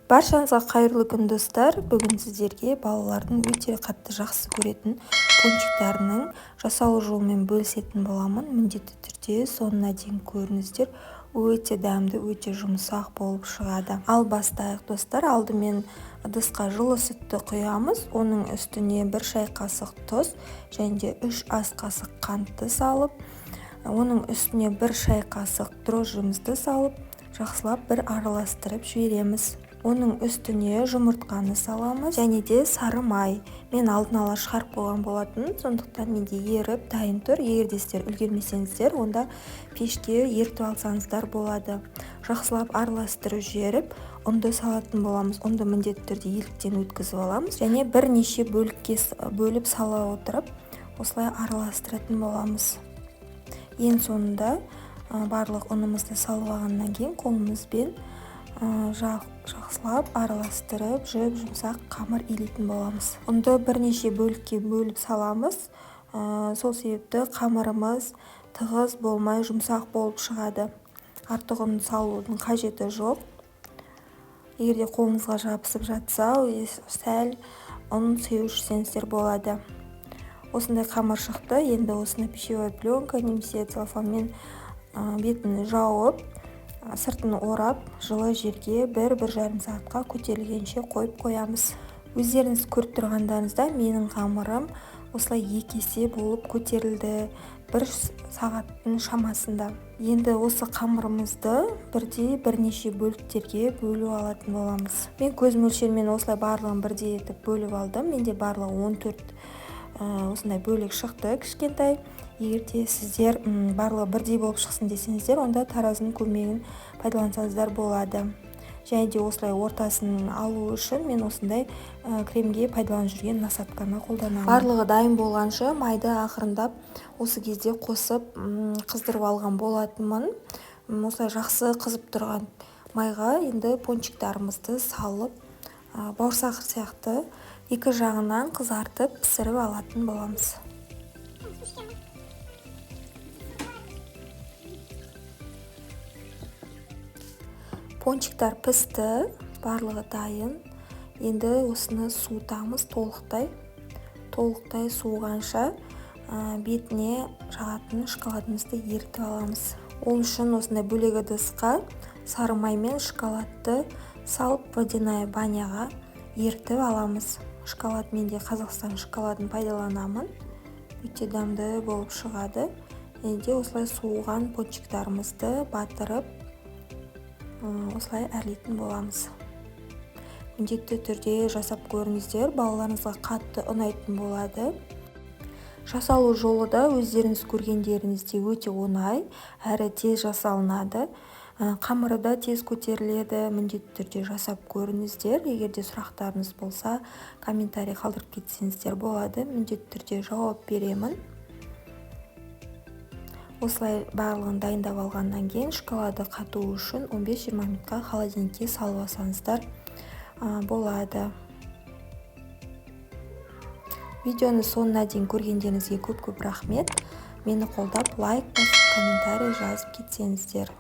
Баршаңызға қайырлы күн, достар! Бүгін сіздерге балалардың өте қатты жақсы көретін пончиктарының жасалу жолымен бөлісетін боламын. Міндетті түрде соңына дейін көріңіздер. Өте дәмді, өте жұмсақ болып шығады. Ал бастайық, достар. Алдымен ыдысқа жылы сүтті құямыз. Оның үстіне 1 шай қасық тұз және де 3 ас қасық қантты салып, оның үстіне 1 шай қасық дрожжімізді салып, жақсылап бір араластырып жібереміз. Оның үстіне жұмыртқаны саламыз және де сары май. Мен алдын ала шығарып қойған болатын, сондықтан менде еріп дайын тұр. Егер де сіздер үлгермесеңіздер, онда пешке ерітіп алсаңыздар болады. Жақсылап араластырып жіберіп, ұнды салатын боламыз. Ұнды міндетті түрде еліктен өткізіп аламыз және бірнеше бөлікке бөліп сала отырып, осылай араластыратын боламыз. Ең соңында барлық ұнымызды салып алғаннан кейін қолымызбен жақсылап араластырып, жұп-жұмсақ қамыр илейтін боламыз. Ұнды бірнеше бөлікке бөліп саламыз. Сол себепті қамырымыз тығыз болмай, жұмсақ болып шығады. Артық ұн салудың қажеті жоқ. Егер де қолыңызға жабысып жатса, сәл ұн сеуіп жесеңіздер болады. Осындай қамыр шықты. Енді осыны пищевой пленка немесе целлофанмен бетін жауып, сыртын орап, жылы жерге 1-1,5 сағатқа көтерілгенше қойып қоямыз. Өздеріңіз көріп тұрғандарыңыздай, менің қамырым осылай 2 есе болып көтерілді 1 сағаттың шамасында. Енді осы қамырымызды бірдей бірнеше бөліктерге бөліп алатын боламыз. Мен көз мөлшерімен осылай барлығын бірдей етіп бөліп алдым. Менде барлығы 14 осындай бөлік шықты, кішкентай. Егер де сіздер барлығы бірдей болып шықсын десеңіздер, онда таразының көмегін пайдалансаңыздар болады. Және де осылай ортасын алу үшін мен осындай кремге пайдаланып жүрген насадканы қолданамын. Барлығы дайын болғанша майды ақырындап осы кезде қосып, қыздырып алған болатынмын. Осылай жақсы қызып тұрған майға енді пончиктарымызды салып, бауырсақ сияқты екі жағынан қызартып пісіріп алатын боламыз. Пончиктар пісті, барлығы дайын. Енді осыны суытамыз толықтай. Толықтай суығанша, бетіне жағатын шоколадымызды ерітіп аламыз. Ол үшін осындай бөлек ыдысқа сары май мен шоколадты салып, водяная баняға ерітіп аламыз. Шоколад менде Қазақстан шоколадын пайдаланамын. Өте дәмді болып шығады. Және де осылай суыған пончиктарымызды батырып, осылай әрлейтін боламыз. Міндетті түрде жасап көріңіздер, балаларыңызға қатты ұнайтын болады. Жасалу жолы да өздеріңіз көргендеріңіздей өте оңай, әрі тез жасалынады. Қамыры да тез көтеріледі. Міндетті түрде жасап көріңіздер. Егер де сұрақтарыңыз болса, комментарий қалдырып кетсеңіздер болады. Міндетті түрде жауап беремін. Осылай барлығын дайындап алғаннан кейін шоколады қату үшін 15-20 минутқа холодильникке салып алсаңыздар болады. Видеоны соңына дейін көргендеріңізге көп-көп рахмет. Мені қолдап, лайк басып, комментарий жазып кетсеңіздер.